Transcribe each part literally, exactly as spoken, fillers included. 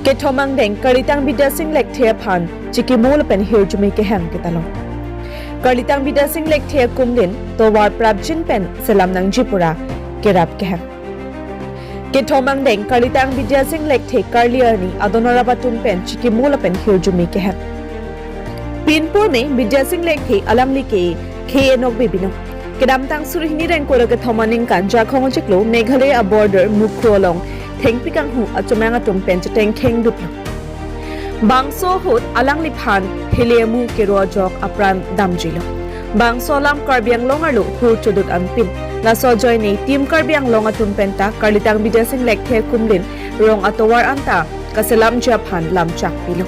Kethom angdeng Karlitang Bidya Sing Lekthe aphan chikimo lapen hirjume kehang ketalong. Karlitang Bidya Sing Lekthe akumlin tovar prapjin pen selam nangji pura kerap kehang. Kethom angdeng Karlitang Bidya Sing Lekthe karli arni adon arap atum pen chikimo lapen hirjume kehang. Pinpur me Bidya Sing Lekthe alangli ke Khei Enokbe binong. Kedamtang suri hini ingkoi ra kethom aningkan Jakhong achiklo Meghalaya a-border Mukroh along thengpi kanghu achomang atum pen chetengkheng dutlo. Bangso ahut alangliphan thele amu kero ajok apran damjuilo. Bangso alam Karbi Anglong arlo hur chodut anpin. Laso ajoine Team Karbi Anglong atum penta Karlitang Bidya Sing Lekthe akumlin rong atovar anta kaselamji aphan lamchak pilo.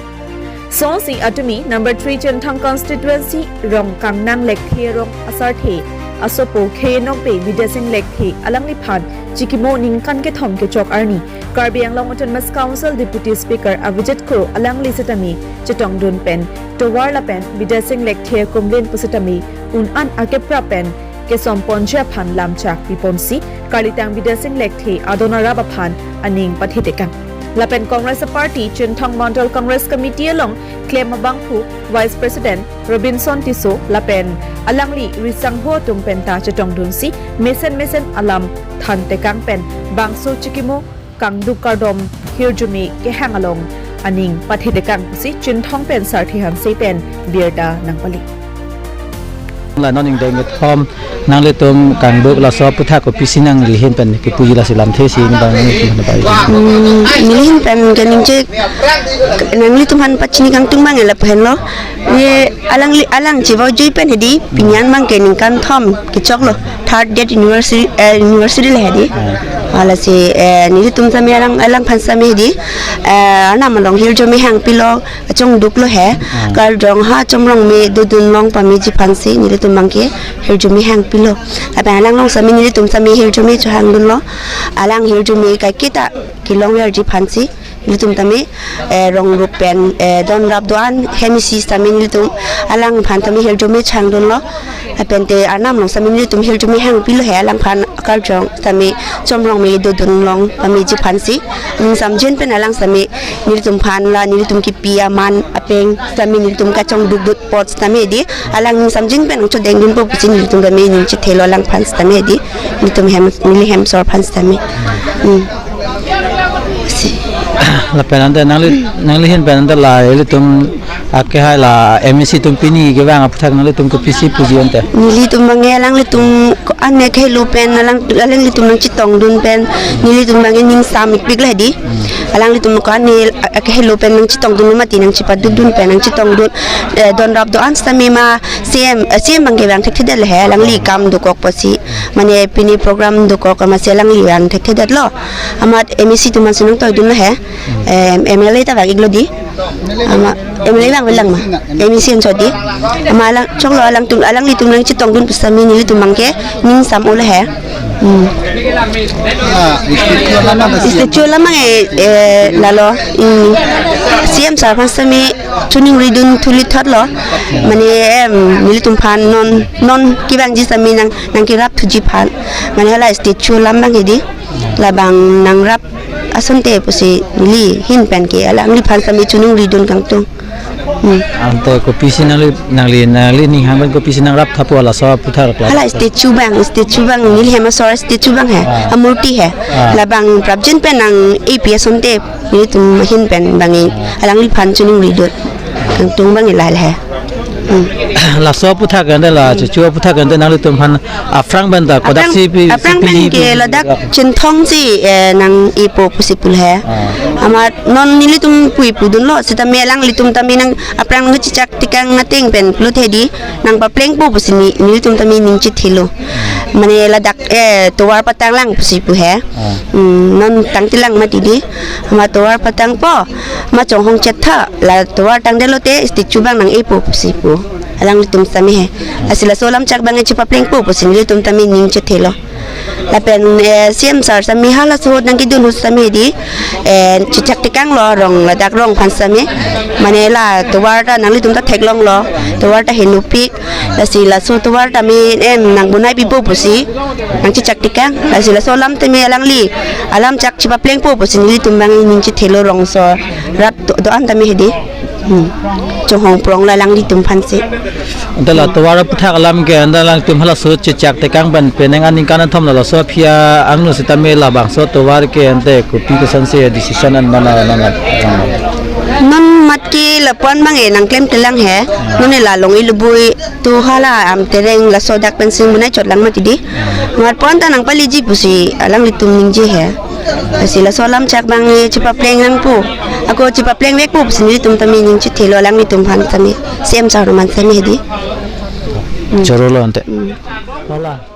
Songsi atumi number three Chinthong constituency Rongkangnang Lekthe arong asarthe asopo Khei Enokbe Bidya Sing Lekthe alangliphan chikimo ningkan kethom kechok arni Karbi Anglong Autonomous Council Deputy Speaker Avijit Kro alangli sitame chetongdun pen tovar lapen Bidya Sing Lekthe akumlin pusitame un-an akeprap pen kesomponji aphan lamchak piponsi Karlitang Bidya Sing Lekthe adon arap aphan aning pathetekang. Lapen Congress Party Chinthong Mandal Congress Committee along klem abangphu Vice President Robinson Tisso lapen alangli risangho atum penta chetongdunsi mesen mesen alam thantekang pen bangso chikimo kangduk kardom hirjume kehang along aning pathetekang pusi Chinthong pen Sarthe Hanse pen birta nangpali. La non ingdeng kethom nanglitum kangduk laso aphuthak kopisi nangli ahin pen kipuji lasi lamthe si nang bang nangtum aphan pai. Hmm, neli ahin pen kaningje nanglitum aphan pachini kangtung abang lapu henlo. Ye alangli alang chevajui pen hedi pini an abang ke ningkan thom kechoklo, third date anniversary, eh, anniversary le hedi. Ah. Lasi, eh, nelitum sitame alang, alangphan sitame hedi, eh, arnam along hirjume hang pilo, achongduklo he. Ah. Kardom ha chomrong me dodun long pameji aphansi nelitum abang ke hirjume hang pilo. Lapen alang along sitame nelitum sitame hirjume chohangdunlo. Alang hirjume kaiketa kelongverji aphansi nelitum tame, eh, rong rup pen, eh, don rap do-an hem isi sitame nelitum alangphan tame hirjume chohangdunlo. Lapen te arnam along sitame nelitum hirjume hang pilo he, alangphan akarjong sitame chomrong me dodun long pameji aphansi. Ning samjin pen alang sitame nelitum aphan la nelitum kipi aman apeng sitame nelitum kachongdukdut apot sitame hedi alang ning samjin pen nangchodengdunpo pusi nelitum tame ning chethelo alangphan sitame hedi nelitum hem, neli hem sor aphan sitame. Hmm. Si. Lapen ante nangli, nangli ahin pen ante la ilitum akehai la M A C atum pini kevang aphuthak nanglitum kopisi puji ante? Nelitum abang alanglitum ko-an akehelo pen alang, alanglitum nangchetongdun pen nelitum abang ning sam ikpik le hedi. Alanglitum ko-an akehelo pen nangchetongdun mati nangchepadukdun pen nangchetongdun, eh, don rap do-an sitame ma C M, eh, C M abang ke vang thekthedet le he, alangli kam dokok pusi. Mane pini program dokok amatsi alangli vang thekthedetlo. Amat M A C atum aphansi nangtoidunlo he. Eh, M L A ta vang iklo di. Amat M L A vang velang ma. M A C anchot di. Amat alang choklo alangtum, alanglitum nangchetongdun pusitame nelitum abang ke ning sam-o le he. Hmm. Ah, statue alam abang si. Statue alam abang, eh, eh, lalo. Hmm. C M sir aphan sitame choningridun thuli thotlo. Mane, em, nelitum aphan non, non kevangji sitame nang, nangkerap thuji aphan. Mane hala statue alam abang hedi. Labang nangrap asonte pusi neli ahin pen ke alangliphan sitame choningridun kangtung. Hmm. Ante kopisi nangli, nangli, nangli ning hang pen kopisi nangrap thapo laso aphuthak la. Hala statue abang, statue abang neli hem asor statue abang he, ah, amurti he. Ah. Labang prapjin pen nang-epi asonte nelitum ahin pen abang alangliphan choningridun kangtung abang lahai he. Hmm. Laso aphuthak ante la, hmm, chuchu aphuthak ante nanglitum aphan aphrang pen ta kodak aphrang, si pi, aphrang si pen pi, ke pi, ladak pi, Chinthong si, eh, nang-epo pusi pu le he. Ah. Amat non nelitum pu-i pudunlo sitame alanglitum tame nang aphrang nangchechak tekang ateng pen pulote hedi nangpaplengpo pusi ne, nelitum tame ning chethelo. Mane ladak, eh, tovar patang lang pusi pu he. Ah. Hmm, non tangte lang mati di. Amat tovar patangpo. Amat chonghong chetha la tovar tangdetlote statue abang nang-epo pusi pu. Alanglitum sitame he. Lasi laso alam chak abang chepaplengpo pusi nelitum tame ning chethelo. Lapen, eh, C M sir sitame halaso ahut nangkedun ahut sitame hedi, eh, chechak tekanglo rong ladak rong aphan sitame. Mane la tovar ta nanglitum ta theklonglo. Tovar ta henopik. Lasi laso tovar tame em nangbonai pipo pusi nangchechak tekang. Lasi laso alam tame alangli alam chak chepaplengpo pusi nelitum abang ning chethelo rongso rat do, do-an tame hedi. Hmm. Chonghong prong lo alanglitum aphansi. Ante la tovar aputhak alam ke ante alangtum halaso chechak tekang pen penang aningkan kethom lo laso aphi angno sitame labangso tovar ke ante kopi kosonsi decision an mana mana. Non mat ke lapu-an abang e nangklemklelang he. Non e la Longilubui to hala Amtereng laso dak pensi bonai chotlang mati di. Mat pu-an ta nangpaliji pusi alanglitum ningje he. Lasi laso alam chak abang e chepapleng nangpo. Ako chepaplengvekpo pusi nelitum tame ning chethelo alanglitum aphan tame. C M sir aman tame hedi. Choro lo ante. Hmm. Hola.